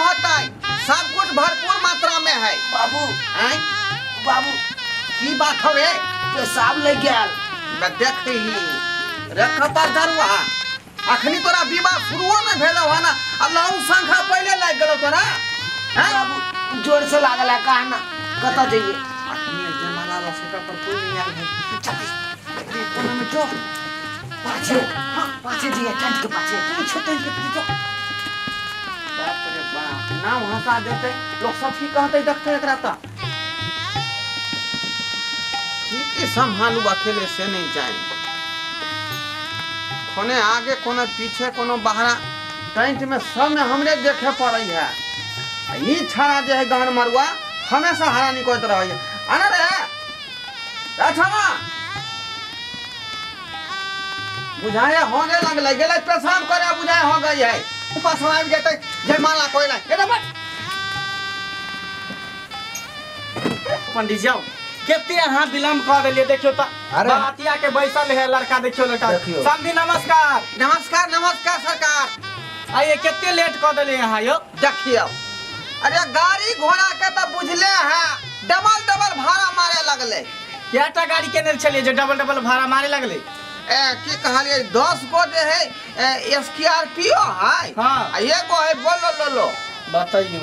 होता है, सब कुछ भरपूर मात्रा में है। बाबू आय बाबू की बात हवे? पेशाब ले गेल। देख ही रख पर दरुआ, अखनी तोरा विवाह शुरुओ न भेलो ह ना, आ लौंग संखा पहिले लागि गेलो तोरा। बाबू जोर से लागल है, कहना कत जाइए? अखनी जमाना रसका पर कोई नहीं आयल है। चल कोना में जो पाछे, हां पाछे जाइए, टेंट के पाछे, पीछे टेंट के पीछे जो। बाप रे बाप, नाम हंसा देते लोग सब की कहते देखते एकरा त की संभालू अकेले से नहीं जाए। कोने आगे कोनो पीछे कोनो बाहरा टेंट में सब में हमरे देखे पड़े है। ई छाड़ा जे है गहन मरुआ हमेशा हरानी करत रहे है। आना रे अच्छा ना बुझाए हो गए लगले गेले पेशाब करे बुझाए हो गई है। ऊपर से आबि जेतै जयमाला कोई ना एदा बट। पंडित जी केते अहाँ विलंब क देलियै, देखियो त बारातिया के बैसल है लड़का, देखियो लड़का। समधी नमस्कार। नमस्कार नमस्कार सरकार। आइए केते लेट क देलियै अहाँ यो? देखियो अरे गाड़ी घोड़ा के त बुझले है डबल डबल भाड़ा मारे लगले। केटा गाड़ी केने छलियै जे डबल डबल भाड़ा मारे लगले? ए की कहलियै 10 गो जे है स्कॉर्पियो है, हां एगो है बोलो लोलो। बताइयो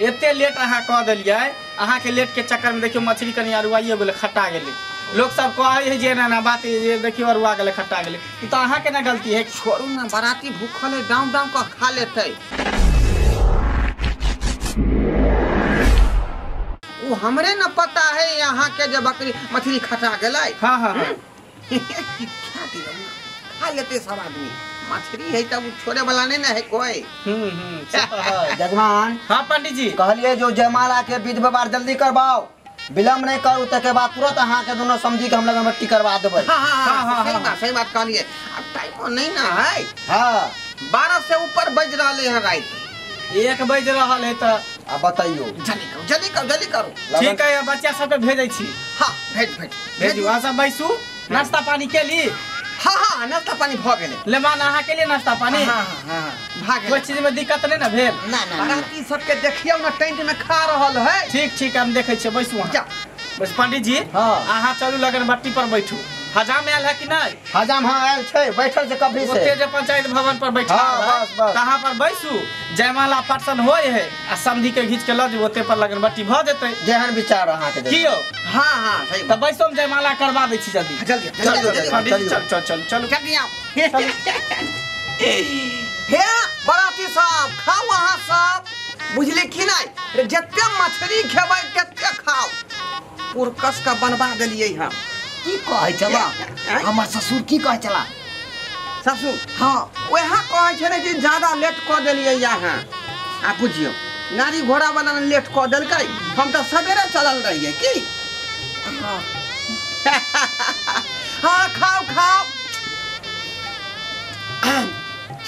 एते लेट अहाँ क देलियै। अहाँ के लेट के चक्कर में देखियो मछली कनी अरुआइए गेलै, खटा गेलै। लोग सब कहै है जे एना ना बात जे देखियो अरुआ गेलै खटा गेलै, ई त अहाँ के ना गलती है। छोड़ू ना, बाराती भूखल है डाउन डाउन क खा लेतै। वो हमरे न पता है यहाँ के जे बकरी मछली खटा गेलै। हां हां खा दियो खा लेते सब आदमी, मछली है तब छोड़े वाला नहीं ना है कोई। जजमान। हाँ पंडित जी कहलिए जो जयमाला के विध व्यवहार जल्दी करवाओ, विलम्ब नहीं करू, तके बाद तुरंत अहाँ के दोनों समझी के हम लगन बट्टी करवा देबै। हाँ हाँ हाँ सही बात, सही बात कहलिए। अब टाइम नहीं ना है। हाँ 12 से ऊपर बज रहा है रात, 1 बज रहा है त अब बताइयो। जल्दी करू जल्दी करू जल्दी करू। ठीक है बच्चा सबके भेजै छी। हाँ भेज भेज भेजू। अहाँ सब बैसू, नाश्ता पानी केली? हाँ हाँ नाश्ता पानी भ गेलै। लेमान अहाँ के लिए नाश्ता पानी? हाँ हाँ भ गेलै। कोई चीज में दिक्कत नहीं ना भेल? ना ना बाराती सबके देखियौ ना टेंट में खा रहल है। ठीक ठीक हम देखै छियै, बैसू अहाँ। बस पंडित जी अहाँ चलू लगन भट्टी पर बैठू। हजाम आयल है कि नहीं? हजाम हाँ आयल छै, बैठल छै कभी से। ओते जे पंचायत भवन पर बैठल है तहाँ पर बैसू, जयमाला फटसन होय है आ समधी के घीच के ल जेब, ओते पर लगन बट्टी भ जेतै। जेहन विचार अहाँ के। की यौ? हाँ हाँ सही। त बैसो हम जयमाला करवा दै छी जल्दी जल्दी जल्दी पंडित चल चल चल चलू जल्दी आओ। हे बाराती सब खाओ अहाँ सब, बुझली कि नहीं? रे जते मछली खेबै तते खाओ। पुरकस का बनवा देलियै हम। की कहै छला हमर ससुर? की कहै छला ससुर? हाँ वएह कहै छै ने कि ज्यादा लेट कऽ देलियै यहाँ। आ बुझियौ गाड़ी घोड़ा वाला ने लेट कऽ देलकै, हम तऽ सवेरे चलल रहियै की। हाँ हाँ खाओ खाओ।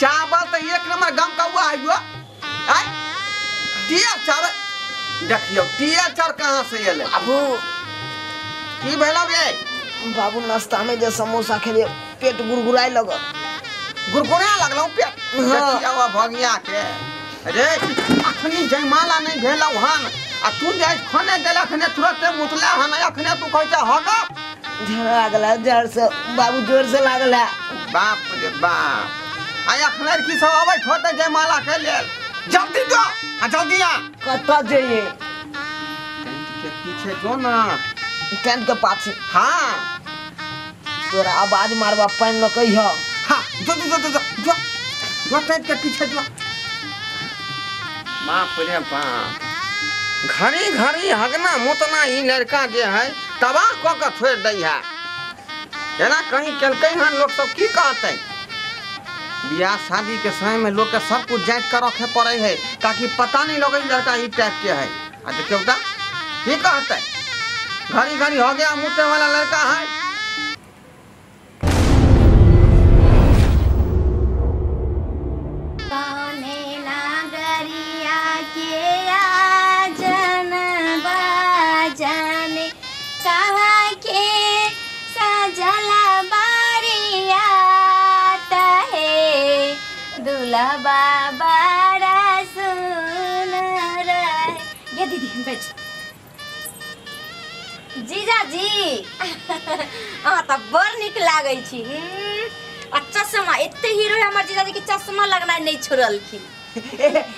चावल तऽ एक नंबर गम कौआ है यो। आय टिया चार देखियौ टिया चार कहाँ से एलै? बाबू की भेलौ रे? बाबू नाश्ता में जे समोसा खेलिए पेट गुरगुराए लगल। गुरगुरा लगलौ पेट? देखियौ भगिया के रे अखनी जयमाला नहीं भेलौ हन आ तू जाय खाने गेल अखने तुरंत मुतला हन, अखने तू कहै छ हग झड़ लागल है जड़ से बाबू, जोर से लागल है। बाप रे बाप, आ अखने की सब अबै होतै जयमाला के लेल। जल्दी जो आ जल्दी आ। कतऽ जइए? टेंट के पीछे जो ना। टेंट के पाछे? हाँ तोरा आवाज मारबा पानि न कहिह। हाँ जो जो जो जो जो जो टेंट के पीछे जो। बाप रे बाप, घड़ी घड़ी हगना मुतना ई लड़का जे है तबाह कऽ के छोड़ि दै है। एना कहीं केलकै हन लोग सब की कहतै? बियाह शादी के समय में लोग के सब कुछ जांच कर रखे पड़े है ताकि पता नहीं लगे लड़का ई टाइप के है। आ देखियौ त की कहतै? घड़ी घड़ी हो गया मुते वाला लड़का है। दुल्हा बाबा सुन बैठ जीजाजी अहाँ तऽ बड़ नीक लागै छी। आ चश्मा एते हीरो है हमर जीजाजी के चश्मा लगनाइ नहीं छोड़लखिन।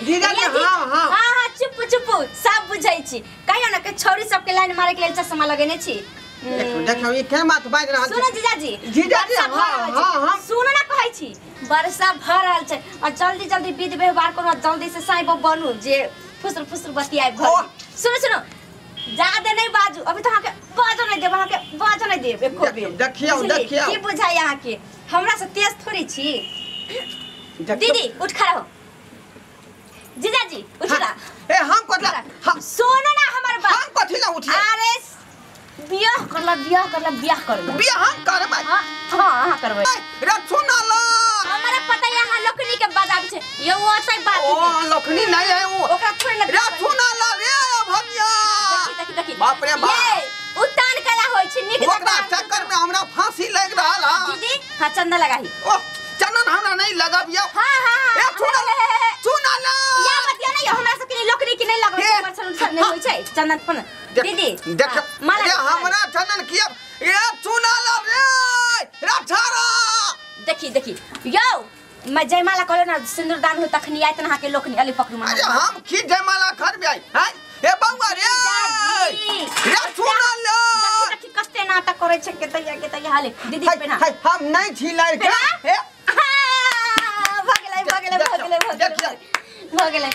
जीजाजी हाँ हाँ हाँ हाँ चुप चुप सब बुझै छी। कहियो ना के छौरी सबके लाइन मारे के लेल चश्मा लगेने छी। देखो देखो ई के बात बाजि रहल छै। सुनो जीजाजी जीजाजी हाँ हाँ हाँ सुनो ना कहै छी वर्षा भ रहल छै आ जल्दी जल्दी विध व्यवहार करू आ जल्दी से साइब बनू जे फुसर फुसर बतियाय घर। सुनो सुनो ज्यादा नहीं बाजू अभी तो अहाँ के बाजो नहीं देब, अहाँ के बाजो नहीं देब एको बेर। देखियौ देखियौ की बुझाय अहाँ के हमरा से तेज थोड़ी छी। दीदी उठ खड़ा हो। जीजाजी उठ खड़ा। ए हम कथला हम सुनो ना हमर बात। हम कथि ला उठिए? अरे बियाह करला बियाह करला बियाह करला बियाह हम करबै। हां हां अहाँ करबै। रे सुन ल हमरा पता है अहाँ लोकनी के बात आबै छै यो ओतै बात ओ लोकनी नहीं है वो ओकरा थोड़े ना। रे सुन ल रे भगिया देखी देखी देखी बाप रे बाप ये उतान कला होय छै नीक ओकरा चक्कर में हमरा फांसी लग रहल है। दीदी हां चंदा लगाही। ओ चंदन हमरा नहीं लगाबियो। हां हां ए सुन सुन ल या बतिया नहीं हमरा सब के लोकनी के नहीं लगबै छै परसन उरसन नहीं होय छै चंदन फन। दीदी देख रे हमरा चंदन किया ए सुन ल रे रे छाड़ा देखी देखी यो मैं जयमाला कहलो ना सिंदूरदान हो तखनी आयत ना के लोकनी अली पकड़ू मार। अरे हम की जयमाला करबै हैं ए बौआ रे रे सुन ल देखी कस्ते नाटक करै छै के तैया हाले दीदी पेना हम नहीं छी लड़का ए भ गेलै भ गेलै भ गेलै भ गेलै भ गेलै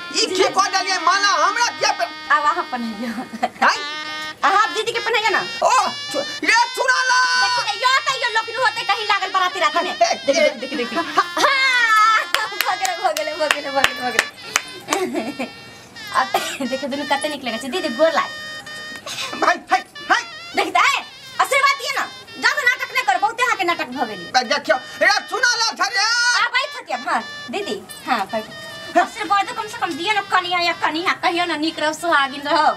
ई की कह देलियै माला हमरा किया आब अहाँ पहनाइयो हैं अहाँ दीदी के पहनाइयो ना। ओ रे सुन ल देखी यो त यो लोकनी होते कहीं लागल बराती रात में। देखी देखी देखी हां भ गेलै भ गेलै भ गेलै भ गेलै भ गेलै। अब देखो दुनु कते नीक लगै छै। दीदी गोर लाग भाई भाई भाई देखता है आशीर्वाद दिए ना ज्यादा नाटक नहीं कर बहुते अहाँ के नाटक भ गेली। देखियो रे सुन ल रे आ बैठ हतिया हां दीदी हां बैठ आशीर्वाद कम से कम दिए ना कनिया या कनिया कहियो ना नीक रहो सुहागिन रहो।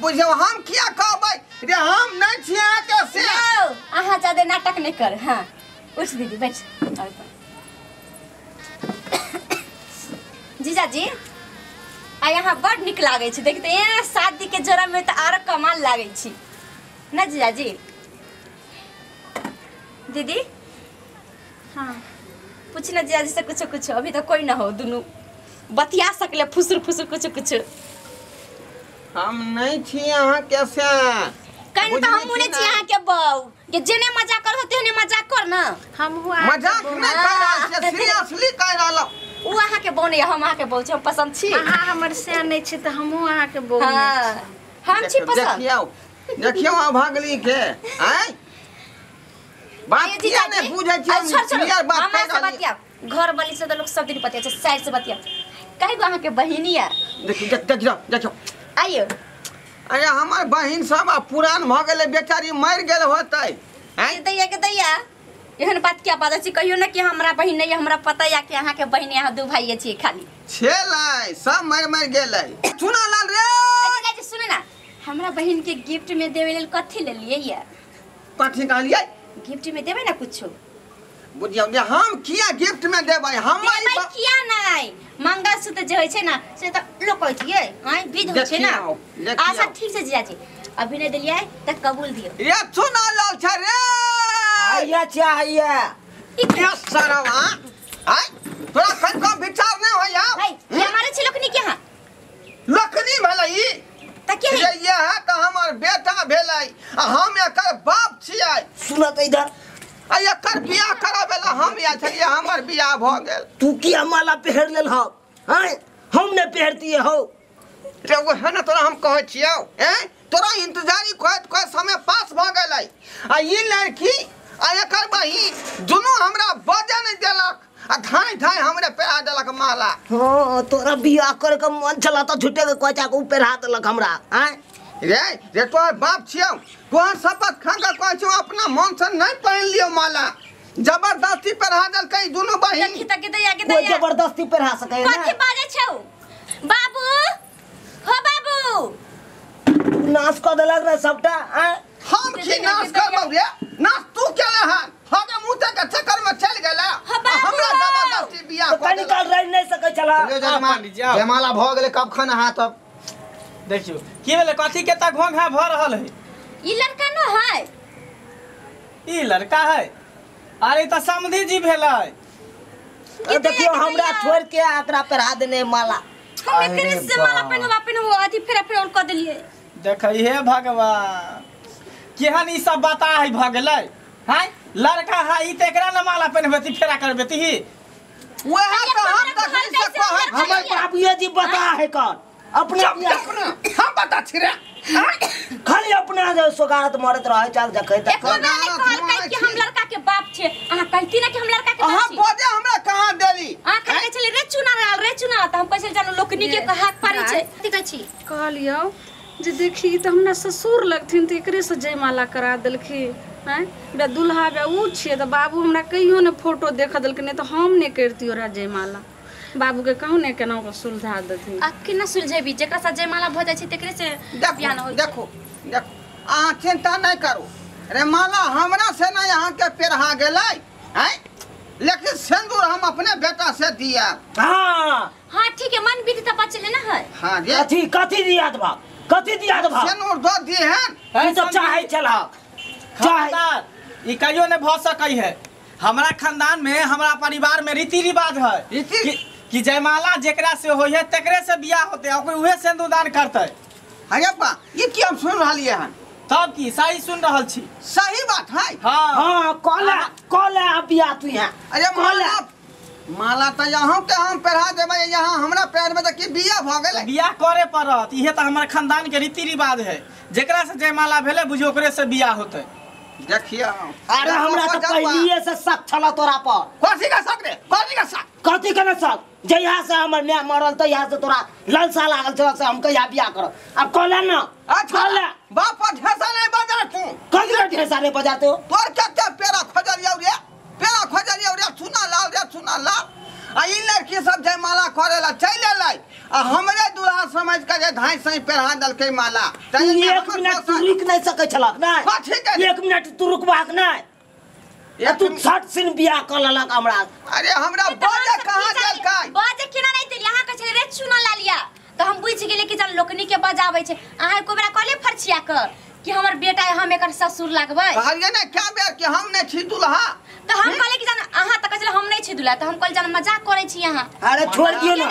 बुझियो हम किया कहबै रे हम नहीं छियै के से अहाँ ज्यादा नाटक नहीं कर। हां उठ दीदी बैठ। जीजाजी आ यहाँ बड़ नीक लागै छै देखते ए शादी के जोड़ा में त आर कमाल लागै छै ना जीजाजी। दीदी हाँ पूछ ना जीजाजी से कुछ कुछ अभी तो कोई ना हो दुनू बतिया सकले फुसुर फुसुर कुछ कुछ। हम नहीं छी अहाँ के से कहीं तो हम मुने छी अहाँ के बऊ के जेने मजाक कर होते ने मजाक कर ना। हम हुआ मजाक नहीं कर रहल छी सीरियसली कह रहल उ अहाँ के बऊ नहीं हम अहाँ के बऊ छी हम पसंद छी। अहाँ हमर से नहीं छी त हमहु अहाँ के बऊ नहीं छी। हम छी पसंद। देखियौ देखियौ अभागली के आय बात किया नहीं बुझै छी क्लियर बात हमरा से बतिया घर वाली से त लोग सब दिन बतिया छै साइड से बतिया कहि गो अहाँ के बहिनिया। देखि देखियौ देखियौ आइयो। अरे हमर बहिन सब आ पुरान भ गेलै बेचारी मर गेल होतै हैं दैया के दैया एहन बात क्या बाजै छी कहियो ना कि हमरा बहिन नहीं हमरा पता या कि अहाँ के बहिन यहाँ दू भाई छी खाली छेलै सब मर मर गेलै। सुना लाल रे अच्छा जी सुने ना हमरा बहिन के गिफ्ट में देवे लेल कथि लेलियै या कथि कहलियै गिफ्ट में देबै ना कुछो बुझियौ जे हम किया गिफ्ट में देबै हम देबै किया नहीं मंगलसूत्र जे होइ छै ना से त लोक कहै छियै आइ विध होइ छै ना। अच्छा ठीक छै जीजाजी अभी नहीं देलियै त कबूल दियौ। रे सुना लाल छै रे आइया चाहिए ये सरवा आइ तोरा कन कम विचार नहीं होय भाई ये हमारे छी लोकनी के हां लोकनी भेलै ई त के है ये है त हमर बेटा भेलै आ हम एकर बाप छियै। सुनत इधर आ एकर बियाह कराबेला हम आयल छलियै हमर बियाह भ गेल। तू किया माला पहिर लेल हौ हैं हम ने पहिरतिए हौ रे ओहे ने तोरा हम कहै छियौ हैं तोरा इंतजारी कहैत कहैत समय पास भ गेलै आ ई लड़की आ एकर बहिन दुनू हमरा बजे नहीं देलक आ धाई धाई हमरे पहिरा देलक माला। हाँ तोरा बियाह करे के मन छला त झूठे के कहै के उ पहिरा देलक हमरा हैं रे रे तोहर बाप छियौ तोहर शपथ खा के कहै छियौ अपना मन से नहीं पहिन लियौ माला जबरदस्ती पहिरा देलकै दुनू बहिन। देखी त के दैया के कोई दैया जबरदस्ती पहिरा सकै ना कथि बाजै छौ बाबू हो बाबू नाश क देलक रे सबटा हैं हम की नाश करबौ रे नाश तू केले हन हगे मुँह के चक्कर में चल गेला हमरा जबरदस्ती बियाह तो कनी काल रह नहीं सकै छला। जयमाला भ गेलै कब खन अहाँ तब देखियो की भेलै कथी के त घोंघा भ रहल है। ई लड़का न है। ई लड़का है? अरे त समधी जी भेलै। देखियो हमरा छोड़ के एकरा पहिरा देने माला। हम एकरे से माला पहनवा पहनवा अथी फेरा फेरा क देलिए। देखै हे भगवान केहन ई सब बता है भ गेलै हैं। लड़का है ई त एकरा न माला पहनबेती फेरा करबेती ही। वह त हम तखन से कहै हमर बाबूजी जी बता है कौन अपने हम बता छी रे। खाली अपना जे सोगारत मरत रहै चाल जखै त एको बेर नै कहलकै कि हम लड़का के बाप छे। अहाँ कहती ना कि हम लड़का के बाप अहाँ छी। बजे हमरा कहां देली? अहाँ कहै छली रे चुना रे चुना त हम कहै छली जानो लोकनी के हाथ पारै छै। की कहै छी? कहलियौ जे देखी त हमरा ससुर लगथिन त एकरे से जयमाला करा देलखिन हैं। बे दुल्हा बे ऊ छियै त बाबू हमरा कहियो ने फोटो देख देलखिन, नहीं त हम ने करतियो रा जयमाला। बाबू के कहू ने केना के सुलझा देथिन। आप केना सुलझेबी? जेकरा साथ जयमाला भ जाइ छै तेकरे से बियाह होई। देखो देखो अहाँ चिंता नहीं करू रे, माला हमरा से नहीं अहाँ के पेरहा गेलै हैं, लेकिन सिंदूर हम अपने बेटा से दिया। हां हां ठीक है, मन विधि त बचले ना है। हां जी कथी कथी दिया दबा कथी दिया दबा सिंदूर दो दिए हैं। ई सब चाहे चला चाहे ई कहियो ने भ सकै है। हमरा खानदान में हमरा परिवार में रीति रिवाज है कि जयमाला जेकरा से होय है तेकरे से बियाह होते और उहे सिंदूरदान करते। अरे बा ये की हम सुन रहलिए हन? तब की सही सुन रहल छी? सही बात है। हां हां कहला कहला बियाह तू यहां। अरे माला माला त यहां के हम पहिरा देबै, यहां हमरा पैर में त की बियाह भ गेलै? बियाह करे पड़त, इहे त हमर खानदान के रीति रिवाज है। जेकरा से जयमाला भेलै बुझियो ओकरे से बियाह होते। देखियो अरे हमरा त पहलिए से शक छल तोरा पर। कथी का शक रे? कथी का शक? कथी के शक? जहिया से हमर my मरल तहिया से तोरा ललसा लागल छल से हम कहिया बियाह करब। अब कहला न। अच्छा कहला बाप ढेसा नहीं बजा तू। कथी के ढेसा नहीं बजाते हो? तोर कते पेरा खोजलियौ रे, पेरा खोजलियौ रे, सुना लाल रे सुना लाल। आ ई लड़की सब जयमाला करेला चलि एलै आ हमरे दूल्हा समझ के जे धाई सही पेरहा देलकै माला। तू एक मिनट तू रुक नहीं सकै छलक नै? कथी के एक मिनट तू रुकबाक नै? तू छठ सिन बियाह क लेलक हमरा। अरे हमरा बजे कहां देलकै? बजे केना नहीं देली? अहाँ कहै छलै रे चुना ला लिया त हम बुझि गेलियै कि जन लोकनी के बजाबै छै। अहाँ एको बेरा कहलियै फरछिया क कि हमर बेटा है हम एकर ससुर लागबै? कहलियै ने क्या बेर कि हम नै छी दुल्हा। त हम कहलियै कि जन अहाँ त कहै छलै हम नै छी दुल्हा, त हम कहलियै जन मजाक करै छी अहाँ। अरे छोड़ दियौ न,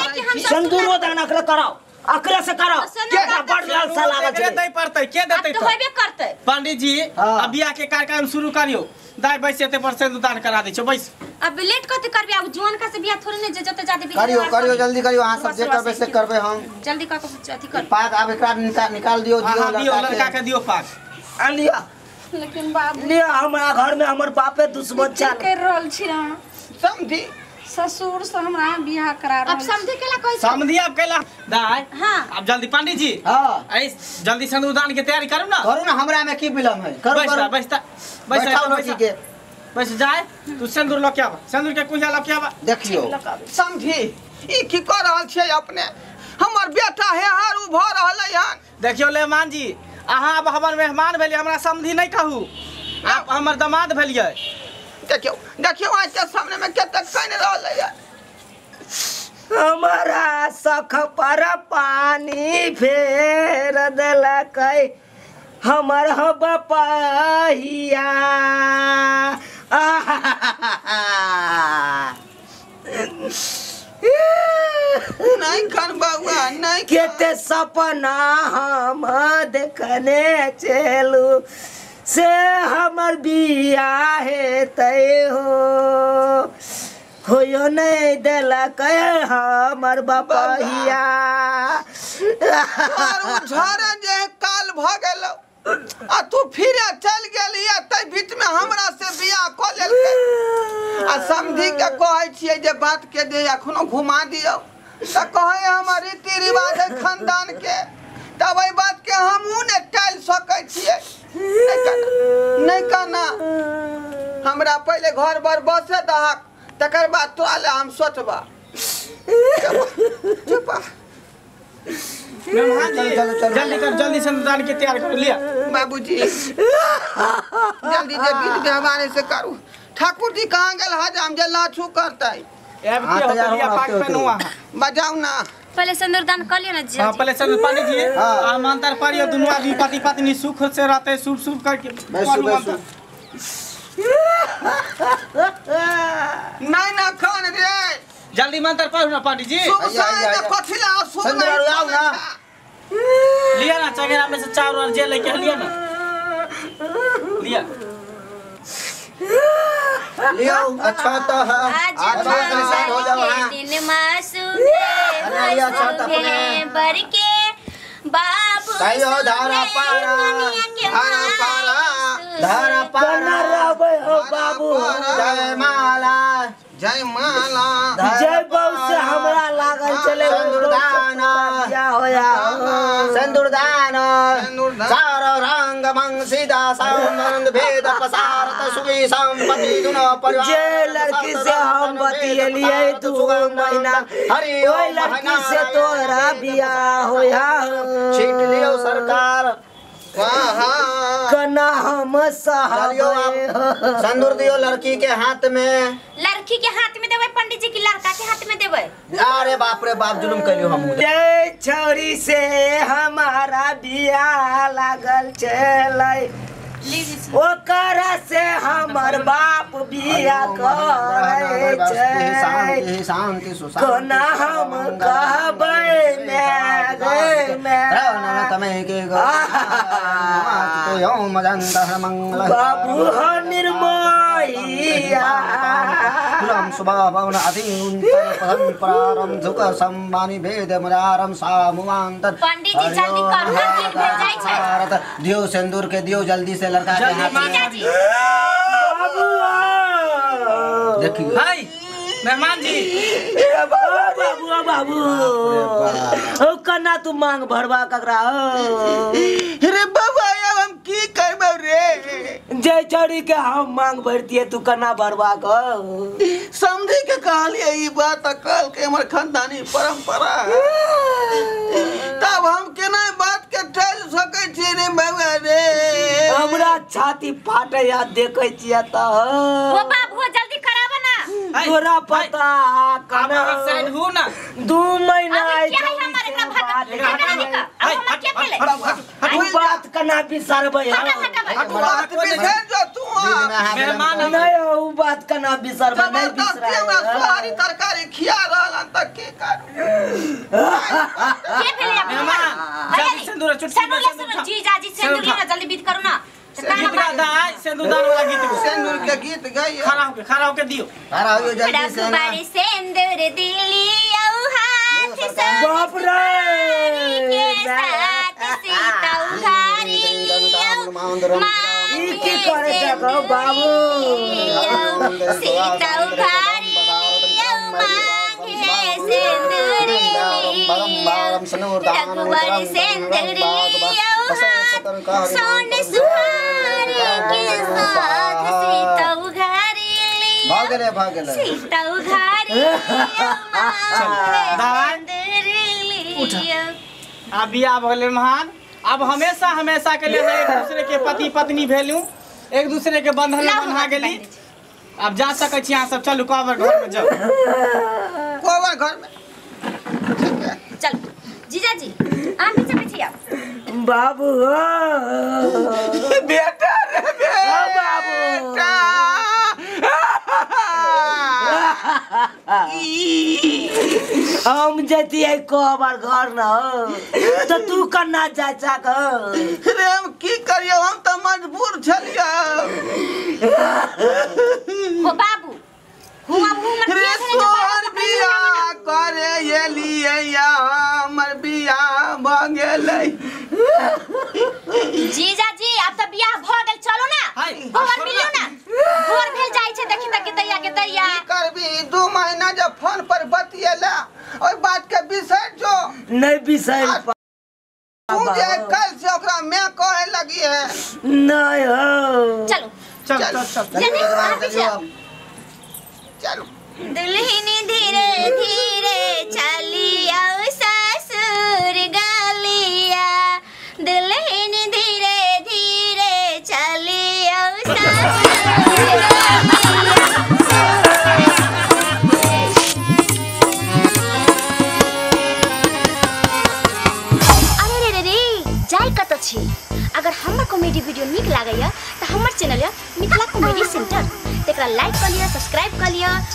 सिंदूरो दान अकरे कराओ, अकरे से कराओ। के बड़ लालसा लागल छै। दै पड़तै के देतै त होबे करतै। पंडित जी अब बियाह के कार्यक्रम शुरू करियो। दाइ बैस एते पर सिंदूरदान करा दै छौ बैस। अब लेट कथि करबे? आब जुआन का से बियाह थोड़े ने जे जते जादे बियाह करियो करियो जल्दी करियो। अहाँ सब जे करबै से करबै हम। जल्दी क के अथि कर पाग आब एकरा निकाल दियो। दियो लड़का के दियो पाग आ लिया। लेकिन बाबू लिया हमरा घर में हमर बापे दुश्मन छल। कर रहल छी अहाँ? समझी ससुर से हमरा बियाह करा रहल। अब समझी केला कहै छी? समझी अब केला दाइ। हां अब जल्दी पंडित जी। हां अरे जल्दी सिंदूरदान के तैयारी करू ना। करू ना, हमरा में की विलंब है? करू बैस बैस बैस के बैस जाए तू सिंदूर ल के आब, सिंदूर के कुंजा ल के आब। देखियो समझी ई की कर रहल छै अपने? हमर बेटा हे हार उ भ रहलै हन। देखियो लेमान जी अहाँ अब हमर मेहमान भेलियै, हमरा समझी नहीं कहू, आप हमर दामाद भेलियै। देखियो देखियो आज के सामने में कते कान रहलै है। हमरा सख पर पानी फेर देलकै हमर बपहिया। नहीं खान बाबुआ नहीं। केते सपना हम देखने चलू से हमर बियाह हेतै हो, होयो नहीं देलकै हमर बपहिया। झरे जे काल भ गेलौ आ तू फिरे चल गेली आ तै बीच में हमरा से बियाह क लेलकै। आ समझी के कहै छियै जे बात के जे अखनो घुमा दियौ त कहै हमर रीति रिवाज है खानदान के, तब एहि बात के हमहूँ ने टालि सकै छियै। नहीं कहना हमरा पहिले घर बर बसे दहक तकर बाद तोरा ले हम सोचबा। चुप जल्दी कर, जल्दी सिंदूरदान के तैयार कर लिया बाबूजी। जल्दी जे विध व्यवहार से करू। ठाकुर जी कहाँ गेल हजाम जे लाछू करतै? आब के होतै? लिया पाग पेनु अहाँ बजाउ ना। पहले सिंदूरदान कर लियो ना जीजा हां जी। पहले सिंदूर पानी जी आ मंत्र पढ़ियो दुनू आदमी पति पत्नी सुख से रहते शुभ शुभ करके बैसू, बैसू। नहीं ना खान रे जल्दी मंत्र पढ़ू ना पंडित जी। शुभ साँझ कथी ला शुभ सिंदूर नहीं आउ ना। लिया ना चंगेरा में से चावल और जे लेके लिया ना लिया लियो अच्छा तो है आज आज साइड हो जाओ। हां के दिन मासूमे अरे ये अच्छा तो अपने। बर के बाबू भाई हो धारा पारा, धारा पारा, धारा कना पारा रहबै हो बाबू जय माला जय माला जय बहू से हमरा लागल चले सिंदूरदान। बियाह होया सिंदूरदान सिंदूरदान। सार रंग मंगसीदा सामंद भेद पसारत सुखी संपत्ति दुनो परिवार जे लड़की से हम बतियलियै 2 महीना हरि ओइ लड़की से तोरा बियाह होया छीट लियो सरकार वाह कना हम चलियो सहबै आप सिंदूर दियो लड़की के हाथ में। लड़की के हाथ में देबै पंडित जी की लड़का के हाथ में देबै? अरे बाप रे बाप जुलुम कैलियो हम। जय छौरी से हमारा बियाह लागल छलै लीजिए ओकरा से हमर बाप बियाह करै छै शांति शांति सुशांति कोना हम कहबै मैं गे मैं बाबू हो निर्मोहिया पंडित जी जल्दी करू ना दिन भेल जाइ छै। दियो सिंदूर के दियो जल्दी से लड़का के हाथ में। जीजा जी बाबू देखियो हाय मेहमान जी ए बाबू ओ बाबू ओ कना तू मांग भरवा ककरा हो रे बाबा अब हम की करबै रे? जय छौरी के हम मांग भरतिए तू कना भरवा को समझी के कहलिए ई बात अकल के हमर खानदानी परंपरा है। तब हम केना बात के टाल सकै छी रे बाबा रे? हमरा छाती फाटे या देखै छियै त ओ बाबू जल्दी कराबा ना। तोरा पता कना साइड हो ना 2 महीना अभी आई क्या है हमारे एकरा भाग एकरा निका अब हमर के भेलै? तू बात कना बिसरबै हटा हटा तू बात बिसर जो तू मेहमान हम नहीं उ बात कना बिसरबै नहीं जबरदस्ती हमरा सोहारी तरकारी खिया रहल हन त की करू? के भेलै अब मेहमान जल्दी सिंदूर चुटकी में सिंदूर सिंदूर ले जीजा जी सिंदूर ले ना जल्दी विध करू ना। तो गीत गा दाई सिंदूरदान वाला गीत गो। सिंदूर के गीत गाइए। खड़ा होके दियो। खड़ा होइयो जल्दी से ना। रघुबर सिंदूर दिलियौ हाथ से बाप रे के साथ सीता उघारी लियौ ई की करे छको बाबू? सीता उघारी लियौ मांगे सिंदूर लियौ रघुबर सिंदूर लियौ हाथ सोन सुहारे के साथ सीता उघारी लियौ भाग गेलै भाग गेलै सीता उघारी लियौ। अब बियाह भऽ गेलै महान। अब हमेशा हमेशा के लिए एक दूसरे के पति पत्नी भेलू एक दूसरे के बंधन में बन्हा गेली। अब जा सकै छी अहाँ सब चलू कोबर घर में जाओ। कोबर घर में ठीक है चल जीजा जी अहाँ पीछे पीछे आओ। बाबू बेटा रे बेटा हम जतियै कोबर घर न हो तो तू कन्ना चाचा को रे हम की करियो हम त मजबूर छलियै। हो बाबू हुआ हुआ रे सोहर बियाह करे एलियै हमर बियाह भ गेलै। जीजा जी अब त बियाह भ गेल चलो ना गोबर मिलियो ना भोर भेल जाइ छै देखी त के दैया के दैया। की करबी 2 महीना जब फोन पर बतियला ओइ बात के बिसर जो नहीं बिसर तू जे कल से ओकरा मैं कहे लगी है नहीं हो। चलो चल चल चल चलो चलो। दुल्हन धीरे धीरे चली आओ ससुर गलिया दुल्हन धीरे धीरे चली आओ ससुर गलिया।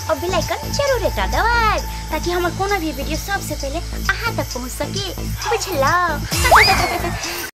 और बेल आइकन जरूर दबाब ताकि हमर कोनो भी वीडियो सबसे पहले अहाँ तक पहुँच सके, बुझलौ।